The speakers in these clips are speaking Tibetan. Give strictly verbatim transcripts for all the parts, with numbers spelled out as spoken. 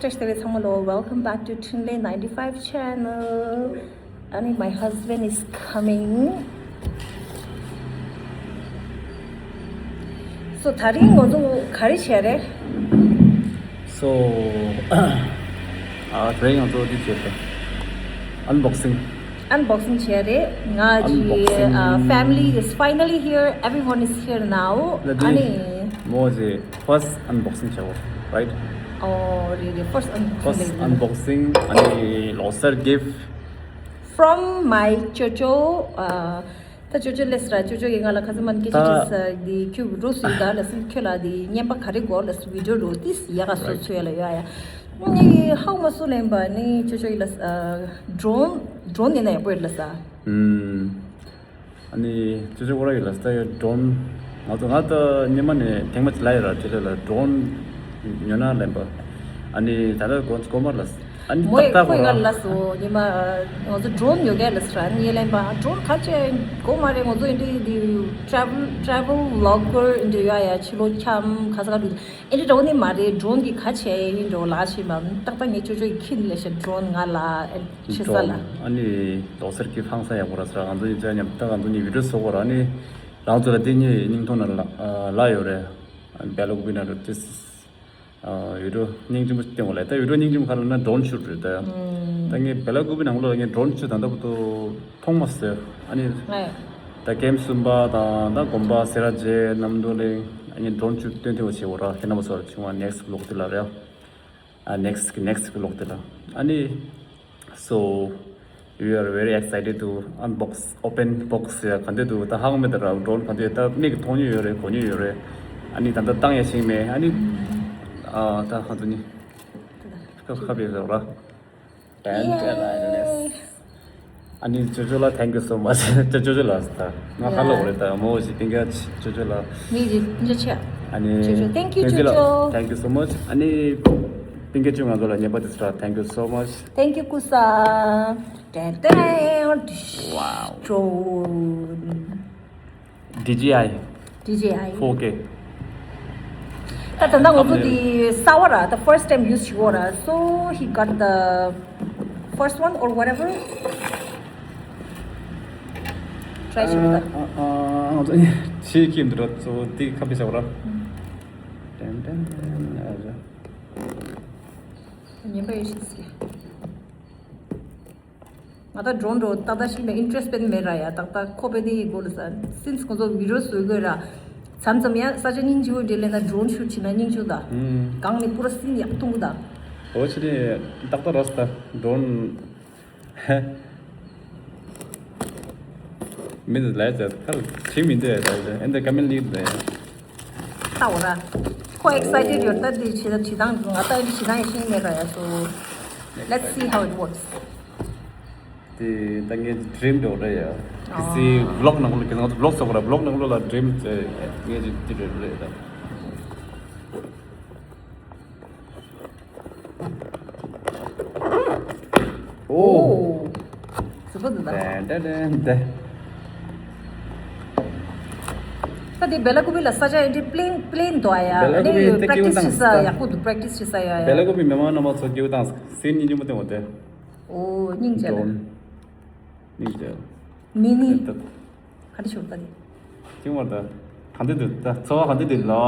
བཀྲ་ཤིས་བདེ་ལེགས་ཚང་མ་ལོ། Welcome back to Trinley ninety-five channel. ཨ་ནི་my husband is coming. So ད་རིང་ང་ཚོ་ག་རེ་བྱས་རེད། So ཨ་དེ་རིང་ང་ཚོ་འདི་བྱས་ཏེ་unboxing. Unboxing བྱས་རེད། ང་ཅི། Unboxing. Uh, family is finally here. Everyone is here now. ད་འདི་ཨ་ནི་མོ་ཅི་first unboxing བྱས་པ་རེད། ཨོ་རེད་རེད། First unboxing first རེད། Unboxing. ཨ་ནི་ལོ་གསར་gift. From my ཅོ་ཅོ། ཨ་ད་ཅོ་ཅོ་ལབ་ས་ར། ཅོ་ཅོ་གིས་ང་ལ་ཁ་སང་མ་སྐད་ཆ་ད་དྲིས་ས་དེ། ཁྱོད་རོགས་སུ་ཡིན་ད་ལབ་སོང་། ཁྱོད་ལ་དེ་རྔན་པ་ག་རེ་དགོས་ལབ་སོང་། video འགྲོ་དེ་ཡག་ག་བཟོ་ཚུལ་ཡ་ལ་ཡོད་ཡ། ནི་ཧའུ་མ་སུ་ལེན་པ་ནི་ཅོ་ཅོ་ཡིན་ལབ་ས། drone drone ཡིན་ན་ཡག་པོ་ཡོད་ལབ་ས། ཨུམ། ཨ་ནི་ཅོ་ཅོ་ཁོ་ར་ཡིན་ལབ་ས། ཡ་drone ང་ཚོ་ང་ད་སྔོན་མ་ནས་ཐེངས་མ་གཅིག་ལབ་ཡོད་ར། དེ་ལ་ལ་drone ཉོ་ན་ལེན་པ། ཨ་ནི་ད་ལྟ་དགོས་དགོས་མ་ལབ་ས། ཨ་ནི་མོས་ཏག་ཏག་ཁོས་ང་ལ་ལབ་སོང་། ཉི་མ་ང་ཚོ་drone ཉོ་གས་ལབ་ས་ར། ངས་ལན་པ་drone ག་ཆེ་དགོས་མ་རེད། ང་ཚོ་ཨིན་དྲི་འདི་travel travel vlogger ཨིན་དྲི་ཡ་ཡ་ཕྱི་ལོ་འཁྱམ་ག་ས་ག་འགྲོ་ཨིན་དྲི་འགྲོ་ནི་མ་རེད། drone གི་ག་ཆེ་ཨིན་འགྲོ་ལ་ཤི་མ་ཏག་ཏག་ངས་ཅོ་ཅོ་ཡི་ཁྱིན་ལས་ཤ་drone ང་ལ་ཨེ་ཆེ་ས་ལ། Drone ཨ་ནི་ལོ་གསར་གི་ཕངས་ས་ཡག་པོ་ར་ས་ར། ང་ཚོ་ཡི་ཅག་མཉམ་ཏག་ང་ཚོ་ནི་video བཟོ་དགོས་ར། ཨ་ནི་རང་ཚོ་ལ་དེ་ཉིད་སྙིང་ཐོང་ན་ལ་ལ་ཡོད་རེད། ཨ་ནི་བེ་ལ་ཀུ་པི་ན་ར་ཏིས། ཨ་video སྙིང་རྗེ་མོ་ཞིག་བསྟན་འོ་ལེ། ད་video སྙིང་རྗེ་མོ་ག་རེ་ལབ་ན་drone shoot རེད་ད། ད་ངས་བེ་ལ་ཀུ་པི་ནང་ལོགས་ལ་ངས་drone shoot ད་ལྟ་བར་དུ་མཐོང་མ་སོང་། ཨ་ནི་ད་ཀེམ་གསུམ་པ་དང་ད་དགོན་པ་སེ་ར་བྱེས་རྣམ་རྟོག་གླིང་ཨ་ནི་drone shoot སྟོན་ཐེངས་བྱེད་འོ་ར། ཁྱེད་རྣམ་པ་ཚོར་བྱུང་བ་next vlog དེ་ལ་རེད། ཨ་next next vlog དེ་ལ་ཨ་ནི། So we are very excited to unbox, open box ཡ། ག་འདྲ་འདུག་ད་ཧ་གོ་མེད་ད་ར། drone ག་འདྲ་ད་མིག་གིས་མཐོང་མྱོང་ཡོད་རེད། གོ་མྱོང་ཡོད་རེད། ཨ་ནི་ད་ལྟ་བཏང་ཡ་ཤེས་མེད། ཨ་ནི་ཨ་ད་ཧ་ཏུ་ནི་ཁ་ཁ་བེ་ཟེར་ར། ཨ་ནི་ཅོ་ཅོ་ལ་thank you so much. ཅོ་ཅོ་ལ་ད་ང་ཧ་ལོ་རེད་ད་མོ་ཞིག་པིན་ཀ་ཅོ་ཅོ་ལ་མི་ཞིག་པིན་ཀ་ཆེ། ཨ་ནི་ཅོ་ཅོ། Thank you ཅོ་ཅོ། Thank you so much. ཨ་ནི་པིན་ཀ་ཅོ་ང་ཚོ་ལ་ཉན་པ་དེ་ཚོ་ལ་thank you so much. Thank you ཀུ་ས། ཏན་ཏན། Wow. Drone. D J I. D J I. Four K. ད་ད་ལྟ་ང་ཚོ་འདི་གསར་བ་ར། the first time use བྱེད་ཀྱི་ཡོད་ར། So he got the first one or whatever. Try བྱེད་ད། ང་ཚོ་ཆེ་ཁྱིམ་དུ་ར་གཙོ་བོ་འདི་ཁ་པི་བྱ་བ་ར། ཏན་ཏན་ཏན། ཉན་པ་ཡོད་ཤིག་སི། ང་ད་drone འགྲོ་ཏག་ཏག་ཞིག་ལ་interest དཔེ་མེད་ར་ཡ། ཏག་ཏག་ཁོ་དཔེ་དེ་ཡི་སྒོ་ལ་ས། Since ཁོ་ཚོ་video བཟོ་དགོས་ར། མཚམས་མཚམས་ཡ་ས་ཆ་སྙིང་རྗེ་བོ་འདྲེ་ལས་ན་drone shoot བྱེད་ན་སྙིང་རྗེ་ད། གང་ནས་པུ་ར་སིན་ཡག་ཐུང་གུ་ད། འོ་ཆི་ནས་ཏག་ཏག་ར་ས་ད་drone མི་འདི་ལས་ད་ཁར་ཞིག་མི་འདི་ད་ཨེ་འདི་ཀ་མེན་ལི་ད། ད་འོ་ར། ཁོ་excited ཡོད་ད། འདི་བྱེད་ད་བྱེད་སྟངས་ང་ད་འདི་བྱེད་སྟངས་ཡི་ཤེས་མེད་ར་ཡ། So let's see how it works. དེ་ད་ངའི་dream འགྲོ་རེད་ཡ། ཁི་སི་vlog ནང་ལོགས་ཀྱི་ང་ཚོ་vlog བཟོ་དགོས་ར། vlog ནང་ལོགས་ལ་dream ངའི་ཅིག་དེ་རེད་རེད་ད། ཨོ། ཟི་པོ་འདུག་ད། ད་དེ་བེ་ལ་ཀུ་པི་ལ་ས་ཆ་ཨེ་འདྲ་plain plain འདུག་ཨ་ཡ། བེ་ལ་ཀུ་པི་ཨ་ནི་ད་སྐྱིད་པོ་practice བཏང་ས་ཡག་པོ་འདུག practice བྱེད་ས་ཡ་ཡ། བེ་ལ་ཀུ་པི་མི་མང་རྣམ་པ་ཚོ་སྐྱིད་པོ་བཏང་ས། སེམས་སྙིང་རྗེ་མོ་བསྟན་འོ་དེ། ཨོ་སྙིང་རྗེ་ལ། Drone སྙིང་རྗེ་ལ། མི་ནི། ད་ག་འདྲ་ཞིག་ད་དེ། ཅིང་བར་ད། ག་འདྲ་འདུག་ད་འཚོ་བ་ག་འདྲ་འདུག་ལོ།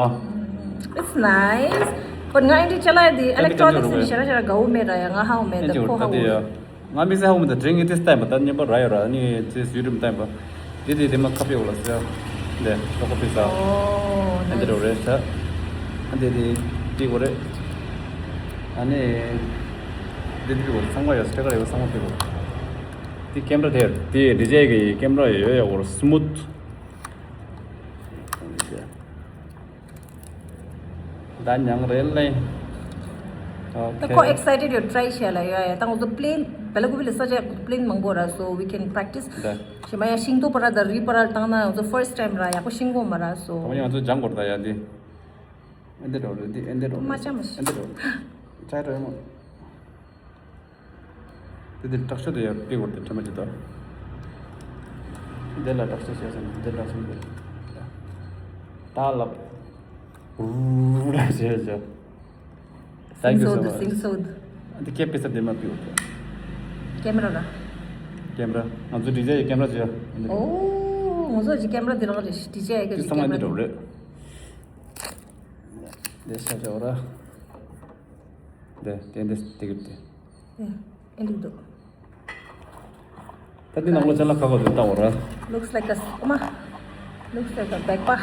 It's nice. But ང་ཨེ་འདྲ་ཅ་ལག་དེ་ད་དེ་electronics་ཅིག་ཞེ་དྲག་ཞེ་དྲག་དགའ་བོ་མེད་ར་ཡ། ང་ཧ་གོ་མེད་ད། ཁོ་ཧ་གོ་ཡོད། ང་མི་ཚེ་ཧ་གོ་མེད་ད། དྲིན་ངས་དེ་སྟན་པ་ད་ཉན་པ་ར་ཡོད་ར། ནི་ཅེས་ཡུ་རིམ་སྟན་པ། དེ་དེ་དེ་མ་ཁ་པེ་འོ་ལ་ཟེར། འདི་ལོ་ཁ་པེ་ཟ། ཨོ་ཨ་འདི་རོ་རེད་ཤ། ཨ་འདི་དེ་དེ་གོ་རེད། ཨ་ནི་དེ་དེ་གོ་ཚང་མ་ཡོད། སྤྲེལ་ཀ་རེ་ཡོད། ཚང་མ་དེ་གོ། དེ་ཀེམ་ར་དེ་དེ་ཌི་ཇེ་གི་ཀེམ་ར་ཡོད་ཡ། གོ་སི་མུ་ཐི། ད་མྱང་རེད་ལེ། ད་ཁོ་excited ཡོད། try བྱས་ལ་ཡོད་ཡ། ད་ང་ཚོ་plane་བེ་ལ་ཀུ་པི་ལ་ས་ཆ་plane མང་པོ་ར། So we can practice. ད་ཞེ་མ་ཡ་ཤིང་ཏོག་པ་ར་ད་རི་པ་ར་བཏང་ན་ང་ཚོ་first time་ར་ཡག་པོ་ཤེས་གོ་མ་ར། So ད་མ་ཡང་ང་ཚོ་སྦྱང་དགོས་ར་ད་ཡ། འདི་ཨེ་འདི་འགྲོ་རེད། འདི་ཨེ་འདི་འགྲོ་མ་རེད། ཅམ་ཨེ་འདི་འགྲོ། ཅ་རེད་མོ། དེ་དེ་དྲག་ཤོས་དེ་ཡར་ཕི་བར་དེ་ཁྲ་མ་ཅི་ད། དེ་ལ་དྲག་ཤོས་བྱས་སོང་། དེ་དྲག་ཤོས་དེ། ད་ལབ། ཨུ་ར་བྱས་བྱས། Thank you so much. Sing so. འདི་ཁྱེད་པེ་ས་འདི་མ་པིའོ། ཀེམ་ར་ར། ཀེམ་ར། ང་ཚོ་ཌི་ཇེ་ཡི་ཀེམ་ར་ཅིག་ཡོད། ཨོ། ང་ཚོ་ཅིག་ཀེམ་ར་འདི་རང་རེད། ཌི་ཇེ་ཡི་ཀེམ་ར། འདི་ཚང་མ་འདི་འགྲོ་རེད། འདི་ཤ་ཤ་བ་ར། འདི་འདི་འདི་འདི་གི་འདི། ཨེ་འདི་འདུག་ད་འདི་ནང་ལོ་ཅ་ལག་ཁ་ཁ་འདུག་ལྟ་བ་ར། Looks like a sma- looks like a backpack.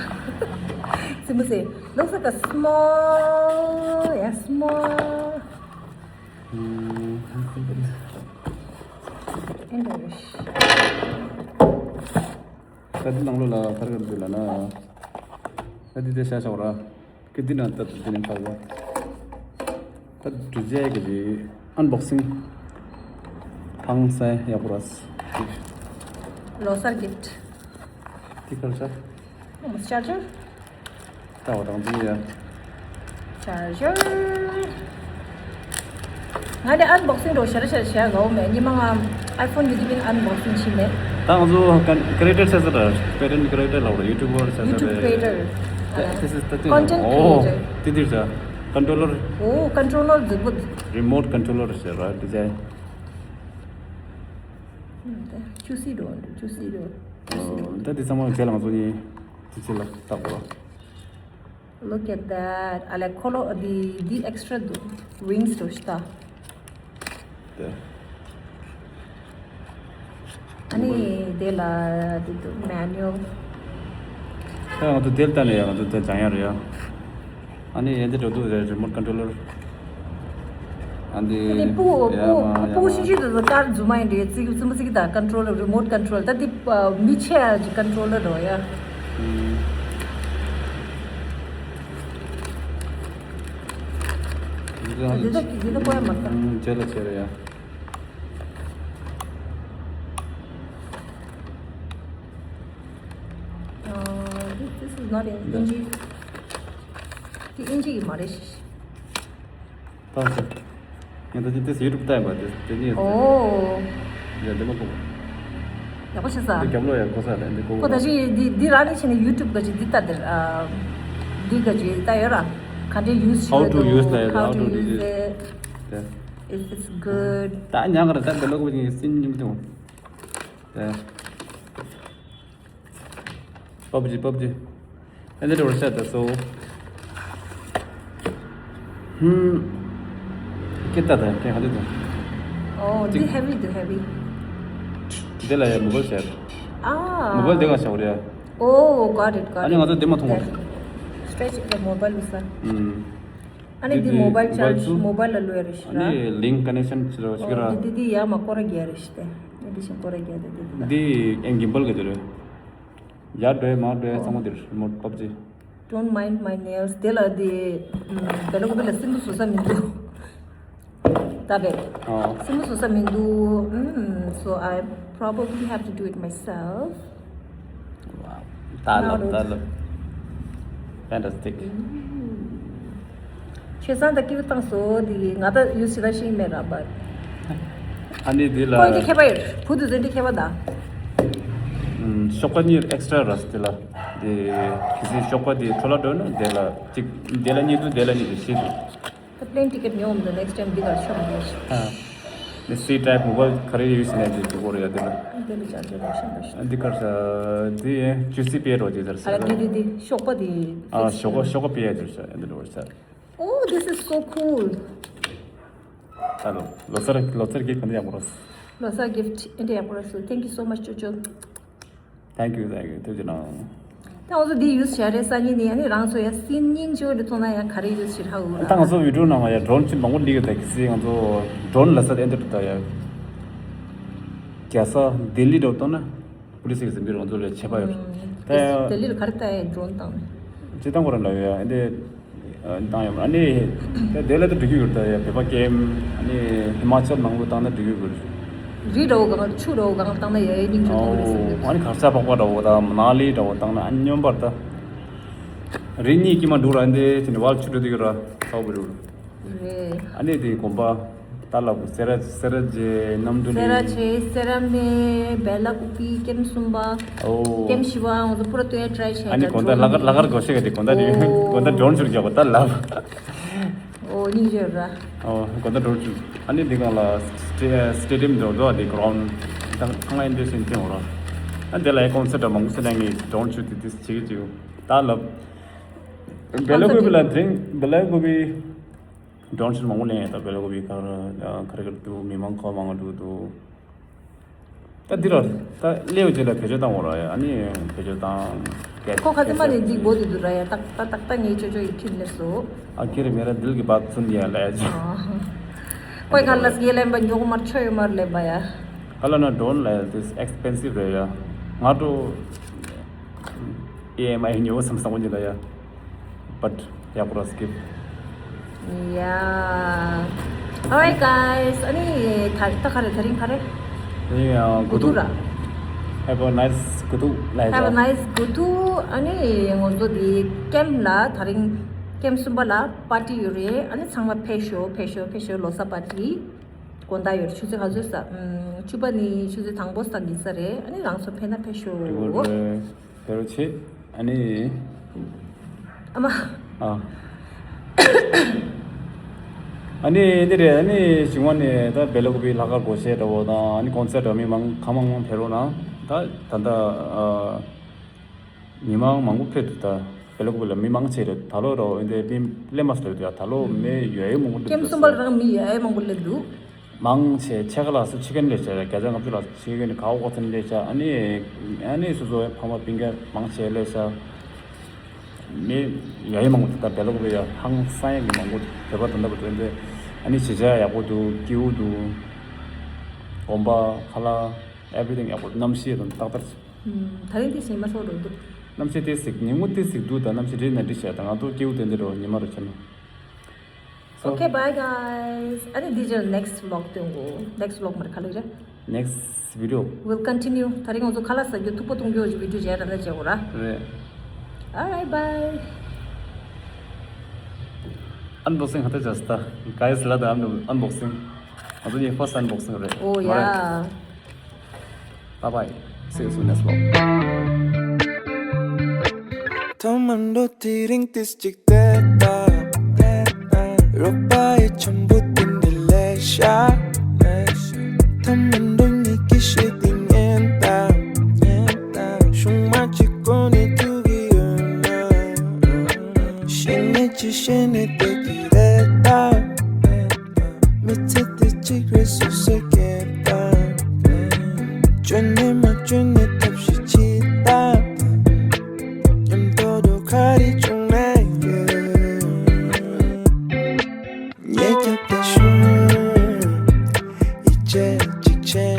Simple say, looks like a small, yeah, small. English. ད་འདི་ནང་ལོ་ལ་ཕར་ག་འདུག་ལ་ན། ད་འདི་དེ་ཤ་ཤ་བ་ར། ཀི་འདི་ན་ད་འདི་ནས་ཁ་བ། ད་འདི་ཇེ་གི་འདི་ཨན་བོག་སིང་། ཧང་སེ་ཡག་པོ་ར། ལོ་སར་གིཕ་ཊི། འདི་ཁར་ཤ། ཨོ་མ་ཅར་ཇར། ད་འོ་དང་འདི་ཡ། ཅར་ཇར། ང་ནི་ཨན་བོག་སིང་རོ་ཤར་ཤར་བྱས་གོ་མེད། ཉི་མ་ང་ཨའི་ཕོན་ཡུ་ཊུབ་ཨན་བོག་སིང་བྱས་མེད། ད་ང་ཚོ་ཀན་ཀི་རི་ཨེ་ཊར་བྱས་ཟེར་ར། ཀོན་ཊེན་ཊི་ཀི་རི་ཨེ་ཊར་ལབ་ར། ཡུ་ཊུབ་བར་བྱས་ཟེར་ར། ཡུ་ཊུབ་ཀི་རི་ཨེ་ཊར། This is the thing. Content creator. ཨོ། དེ་འདིར་ཟ། ཀོན་ཊྲོ་ལར། ཨོ་ཀོན་ཊྲོ་ལར་འཛུགས་པ། རི་མོ་ཊི་ཀོན་ཊྲོ་ལར་ཟེར་ར། འདི་ཟ། ཅུ་སི་འགྲོ་ཅུ་སི་འགྲོ། ཨོ། ད་འདི་ཚང་མ་རྗེས་ལ་ང་ཚོ་གཉིས་ཅི་ཅི་ལ་བཏགས་པ། Look at that. I like color the the extra do wings to sta. དེ། ཨ་ནི་དེ་ལ་དེ་དུ་མེ་ནུ་ཨལ། ད་ང་ཚོ་དེ་ལྟ་ནས་ཡ་ང་ཚོ་དེ་སྦྱང་ཡ་རེད་ཡ། ཨ་ནི་ཡ་འདི་འགྲོ་འདུག་རེད། རི་མོ་ཊི་ཀོན་ཊྲོ་ལར། ཨ་འདི་ཨ་ནི་སྤུ་ཡ་སྤུ་མ་ཡ་སྤུ་མ་ཤིན་ཤིན་དུ་ཀར་རྫུན་མ་ཡིན་འདྲ། ཙིག་ཙིག་མ་ཙིག་ད་ཀོན་ཊྲོ་ལར། རི་མོ་ཊི་ཀོན་ཊྲོལ། ད་འདི་མི་ཆེ་ཡ་ཅིག་ཀོན་ཊྲོ་ལར་རོ་ཡ། ཨུམ། འདི་ད་འདི་ད་གོ་ཡ་མ་ད། ཨུམ། ཇེ་ལ་ཆེ་རེད་ཡ། Uh, this, this is not in Hindi. འདི་ཨིན་ཇི་ཡི་མ་རེད། ད་ཚེ། ངས་ད་ཅི་དེ་ཡུ་ཊུབ་ལྟ་ཡིན་པ་དེ་དེ་གཉིས། ཨོ། ཡ་དེ་མ་གོ། ཡག་པོ་བྱས་ས། འདི་རྒྱབ་ལོགས་ཡ་གོ་ས་རེད། འདི་གོ་གོ། ད་ཅི་འདི་འདི་རང་ནས་བྱས་ནས་ཡུ་ཊུབ་ག་ཅིག་འདི་ལྟ་དེར། ཨ། འདི་ག་ཅིག་ལྟ་ཡོད་ར། ག་འདྲས་ཡུ་སི་བྱེད། How to use that, how to use it. If it's good. ད་ཉག་ག་ར་ད་འདི་ལོག་གི་སིན་ཉིམ་དུ། ད། པབ་ཇི་པབ་ཇི། ཨ་འདི་འདྲ་བར་ཤ་ད་སོ། ཧུམ། ཀེ་ཏ་ད་ཀེ་ཧ་ལི་ད། ཨོ་འདི་ཧེ་བི་འདི་ཧེ་བི། འདི་ལ་ཡ་མོ་བལ་ཤ། ཨ། མོ་བལ་འདི་ག་ཤ་བ་རེད། Oh, got it, got it. ཨ་ནི་ང་ཚོ་འདི་མ་མཐོང་བ། Stretch the mobile with the. ཨུམ། ཨ་ནི་འདི་འདི་མོ་བལ་ཆར་ཇི་མོ་བལ་ལ་བླུག་ཡ་རེད་ཤི་ར། ཨ་ནི་ལིང་ཀ་ནེག་ཤན་ཆི་ར་ཤི་ར། འདི་འདི་འདི་ཡ་མ་སྐོར་ར་རྒྱག་རེད་ཤི་ཏེ། འདི་འདི་ཤིང་སྐོར་ར་རྒྱག་འདི་འདི་འདི། འདི་ཨེ་གིམ་བལ་གི་འདི་རེད། ཡར་འགྲོ་ཡ་མར་འགྲོ་ཡ་ཚང་མ་འདིར་མོ་བལ་པབ་ཇི། Don't mind my nails. དེ་ལ་དེ་བེ་ལ་ཀོ་བེ་ལ་སྲིན་པོ་བཟོ་ས་མི་འདུག་ད་བེ། ཨོ། སྲིན་པོ་བཟོ་ས་མི་འདུག་ཨུམ། So I probably have to do it myself. Wow. ད་ལབ་ད་ལབ། Fantastic. ཆེ་སང་ད་ཀིའུ་བཏང་སོ་དེ་ང་ད་ཡུ་སི་ད་ཤིང་མེད་ར་བར། ཨ་ནི་འདི་ལ། ཁོ་འདི་ཁྱད་པར་ཡོད། བུ་དུ་ཟེར་འདི་ཁྱད་པར་ད། ཨུམ། ཤོག་པ་གཉིས་ཨེག་སི་ཊྲ་ར་སི་དེ་ལ། དེ་གི་སི་ཤོག་པ་དེ་འཕྲོ་བརླག་འགྲོ་ན་དེ་ལ་གཅིག་དེ་ལ་གཉིས་འདུག་དེ་ལ་གཉིས་འདུག་བཞི་འདུག་ད་པི་ལེན་ཊི་ཀེ་ཊི་ཉོ་འོང་དུ་ནེག་སི་ཊའིམ་འདི་གར་ཤོག་འདི་ཤོག་ཨ། དེ་སི་ཊའིབ་མོ་བལ་ག་རེ་ཡུ་སི་ནས་དེ་འདུག་གོ་རེ་ཡ་དེ་ལ། དེ་ལ་ཅར་ཇར་ལ་ཤོག་འདི་ཤོག་འདི་གར་ས་དེ་ཇུ་སི་པེ་རོ་ཇེ་ཟར་ས། ཨ་ལ་འདི་འདི་འདི་ཤོག་པ་དེ། ཨ་ཤོག་པ་ཤོག་པ་པེ་ཡ་ཇུ་ས་འདི་རོ་ས། Oh, this is so cool. ད་ལོ་ལོ་སར་ལོ་སར་གྱི་གོན་ཡག་པོ་རོ། ལོ་སར་གིཕ་ཊི་ཨེ་འདྲ་ཡག་པོ་རོ་སུ། Thank you so much, ཅོ་ཅོ། Thank you, thank you. ཐུགས་རྗེ་གནང་། ད་ང་ཚོ་འདི་ཡུ་སི་བྱས་རེད་ས་ཉིན་ནི་ཨ་ནི་རང་ཚོ་ཡ་སིན་སྙིང་རྗེ་བོ་འདི་མཐོང་ན་ཡ་ག་རེ་ཡུ་སི་བྱེད་ཧ་འུ་ར། ད་ང་ཚོ་བི་ཌིའོ་ནང་ལ་ཡ་ཌོ་རོན་ཅི་མང་པོ་ལིག་ཡོད་ད་གི་སི་ང་ཚོ་ཌོ་རོན་ལ་ས་ཨེ་འདྲ་ད་ཡ། རྒྱལ་ས་ལྡི་ལི་འགྲོ་བཏང་ན། པུ་ལི་སི་གི་ཟིན་པའི་རང་ཚོ་ལས་ཆད་པ་ཡོད། ད་ལྡི་ལི་ལ་ག་རེ་ལྟ་ཡ་ཌོ་རོན་བཏང་ནས། ཅི་བཏང་གོ་ར་འདྲ་ཡོད་ཡ་འདི། བཏང་ཡོད་ཨ་ནི། ད་དེ་ལ་ད་འགྲིག་གི་ཡོད་ད་ཡ་བོད་པ་ཀེམ་ཨ་ནི་ཧི་མ་ཅལ་ནང་ལོ་བཏང་ན་འགྲིག་གི་ཡོད། རི་འདྲ་བོ་གང་ཆུ་འདྲ་བོ་གང་བཏང་ན་ཡ་ཡ་སྙིང་རྗེ་མཐོང་གི་རེད་ཟེར་གི། ཨ་ནི་གར་ས་པག་པ་འདྲ་བོ་དང་མ་ན་ལི་འདྲ་བོ་བཏང་ན་ཨ་སྨྱོན་པར་ད། རི་གཉིས་ཀྱི་མ་འདུག་ར་འདི་ཅི་ནི་བལ་ཆུ་འགྲོ་དུས་ར་ཚ་བོ་རུ། རེད། ཨ་ནི་དེ་དགོན་པ། ད་ལ་བུ་སེ་ར་སེ་ར་ཇེ་གནམ་གྲུ་སེ་ར་ལི། ཇེ་སེ་ར་མེ་བེ་ལ་ཀུ་པི་ཀེམ་གསུམ་པ། ཨོ། ཀེམ་བཞི་པ་ང་ཚོ་པུ་ར་ཏོ་ཡ་ཊི་རའི་བྱས། ཨ་ནི་དགོན་བདག་ལ་གར་ལ་གར་གོ་ཤེས་ག་དེ་དགོན་བདག་དེ་ཨོ། དགོན་བདག་ཌོ་རོན་ཆུར་རྒྱག་པ་ད་ལ། ཨོ་སྙིང་རྗེ་ར། ཨོ་དགོང་དག་འགྲོ་བཅུག་ཨ་ནི་འདི་གང་ལ་སི་ཊེ་ཌི་ཡམ་འགྲོ་འགྲོ་འདི་གྷ་རའུན་ཌི་ད་ཚང་མ་ཨིན་ཌི་ཡ་སི་ཊེ་ཌི་ཡམ་འོ་ར། ཨ་འདི་ལ་ཡ་ཀོན་སར་ཊི་མང་པོ་སེ་ནང་གི་འགྲོ་བཅུག་དེ་དེ་བྱེད་ཀྱི་ཡོད། ད་ལབ་བེ་ལ་ཀོ་བི་ལ་དེ་རིང་བེ་ལ་ཀོ་བི་འགྲོ་བཅུག་མང་པོ་ལེན་ཡ། ད་བེ་ལ་ཀོ་བི་ག་ར་ག་རེ་ག་རེ་འདུག་མི་མང་ཁོ་མང་པོ་འདུག་ད་འདི་ར་ད་སླེབས་རྗེས་ལ་བེད་སྤྱོད་བཏང་འོ་ར་ཡ། ཨ་ནི་བེད་སྤྱོད་བཏང་། ཁོ་ཁ་ཚེ་མ་ནས་འདི་འགོ་དེ་འདུག་ར་ཡ། ཏག་ཏག་ཏག་ཏག་ངའི་ཅོ་ཅོ་ཡི་ཁྱིམ་ནས་སོ། ཨ་ཁྱེད་རེ་མེ་ར་དིལ་གི་བ་ཚུན་ཡ་ལ་ཡ་ཅི། ཨ། ཁོའི་ཁ་ལ་སི་ངའི་ལེན་པ་ཉོ་གི་མར་ཆོ་ཡོད་མར་ལེན་པ་ཡ། ཁ་ལ་ན་ཌོན་ལ་ཡ། དིས་ཨེག་སི་པེན་སིབ་རེད་ཡ། ང་འགྲོ། ཨེ་ཨེམ་ཨའི་ཉོ་བསམ་བསམ་གོ་ཉི་ལ་ཡ། བཊ་ཡག་པོ་ར་སི་ཀིབ། Yeah. Alright, guys. ཨ་ནི་ད་ད་ག་རེ་དེ་རིང་ག་རེ། དེ་རིང་ཡང་དགུ་ཐུག་ར། Have a nice དགུ་ཐུག་ལ་ཡ། Have a nice དགུ་ཐུག་ཨ་ནི་ང་ཚོ་དེ་ཀེམ་ལ་དེ་རིང་ཀེམ་གསུམ་པ་ལ་པར་ཊི་ཡོད་རེད། ཨ་ནི་ཚང་མ་ཕེབས་ཤོག་ཕེབས་ཤོག་ཕེབས་ཤོག་ལོ་གསར་པར་ཊི་དགོང་དག་ཡོད་རེད། ཆུ་ཚོད་ག་ཚོད་ས། ཨམ། བཅུ་པ་ནི་ཆུ་ཚོད་དང་པོ་ས་གི་ས་རེད། ཨ་ནི་རང་ཚོ་ཕེབས་ན་ཕེབས་ཤོག་དེ་རུ་ཆེ། ཨ་ནི། ཨ་མ། ཨ། ཨ་ནི་འདི་རེད། ཨ་ནི་བྱུང་བ་ནི་ད་བེ་ལ་ཀོ་བི་ལྷག་དཀར་སྒོ་ཕྱེ་འདྲ་བོ་དང་། ཨ་ནི་ཀོན་སར་ཊི་མི་མང་གང་མང་མང་ཕེབས་རོགས་གནང་། ད་ད་ད་ཨ། མི་མང་མང་པོ་ཕེབས་འདུག་ད་བེ་ལ་ཀོ་བི་ལ་མི་མང་ཆེ་རེད། ད་ལོ་རོ་འདི་མི་སླེབས་མ་སླེབས་འདུག་ཡ། ད་ལོ་མི་ཡོད་ཡོད་མང་པོ་འདུག་ཀེམ་གསུམ་པ་ལ་རང་མི་ཡོད་ཡོད་མང་པོ་སླེབས་འདུག་མང་ཆེ་ཕྱེད་ཀ་ལ་སུ་ཕྱེད་ཀ་ནས་སླེབས་བྱས། བརྒྱ་ཆ་ལྔ་བཅུ་ལ་ཕྱེད་ཀ་ནས་ག་འོག་ཙམ་སླེབས་བྱས། ཨ་ནི་ཨ་ནི་སོ་སོའི་ཕ་མ་སྤུན་ཀྱག་མང་ཆེ་སླེབས་བྱས། མི་ཡ་ཡི་མང་པོ་འདུག་ད་བེ་ལ་ཀོ་བི་ཡ་ཧང་སང་ཡ་གི་མང་པོ་འདུག་བོད་པ་ད་ལྟ་བུ་དོན་དེ་ཨ་ནི་གཞིས་ཆགས་ཡག་པོ་འདུག་སྐྱིད་པོ་འདུག་དགོན་པ་ཁ་ལག་everything ཡག་པོ། གནམ་གཤིས་དང་ཏག་ཏག་ད་རིང་དེ་ཞིག་མ་སོགས་འགྲོ་འདུག་གནམ་གཤིས་དེ་ཟིག་ཉིན་མོ་དེ་ཟིག་འདུག་ད་གནམ་གཤིས་རེད་ན་འགྲིག་བྱས། ད་ང་ཚོ་སྐྱིད་པོ་དོན་དེ་འགྲོ་ཉི་མ་རུ་ཆེ་ན། So, okay, bye guys. ཨ་ནི་འདི་རྗེས་next vlog སྟོན་གོ next vlog མར་ཁ་ལོ་རེད། Next video. We'll continue. ད་རིང་ང་ཚོ་ཁ་ལག་ཟ་རྒྱུ་ཐུག་པ་འཐུང་རྒྱུ་ཅིག་བི་ཌིའོ་བྱས་ད་ལྟ་བྱས་གོ་ར། རེད། Alright, bye. Unboxing ཧ་ད་just ད་guys ལ་ད་unboxing. ང་ཚོ་ཡི་first unboxing རེད། Oh yeah. Bye bye. See you soon as well. ཐོག་མར་འགྲོ་དེ་རིང་ཏིས་ཅིག་བལྟས་ད། རོགས་པ་ཡི་འཆམ་པོ་དེ་འདྲ་ལས་ཤ། ཐོག་མར་འགྲོ་ངེད་ཀྱི་ཤེས་དེ་ཉན་ད། ཤུང་མ་གཅིག་གོ་ནས་ཐུག་གི་ཡོད་ན། ཤེས་ནས་ཅི་ཤེས་ནས་བལྟས་ཀྱི་རེད་ད། མི་ཚེ་འདི་གཅིག་རེད་སུ་ཟེར་མཁན་དང་། བཅོས་ནས་མ་བཅོས་ནས་ཐབས་ཤེས་བྱེད་དང་། མཉམ་དུ་འགྲོ་ག་རེ་བྱུང་ན་ཡང་། ཉེ་རྒྱབ་ཏུ་ཤོག་ཡིད་ཆེས་གཅིག་བྱས་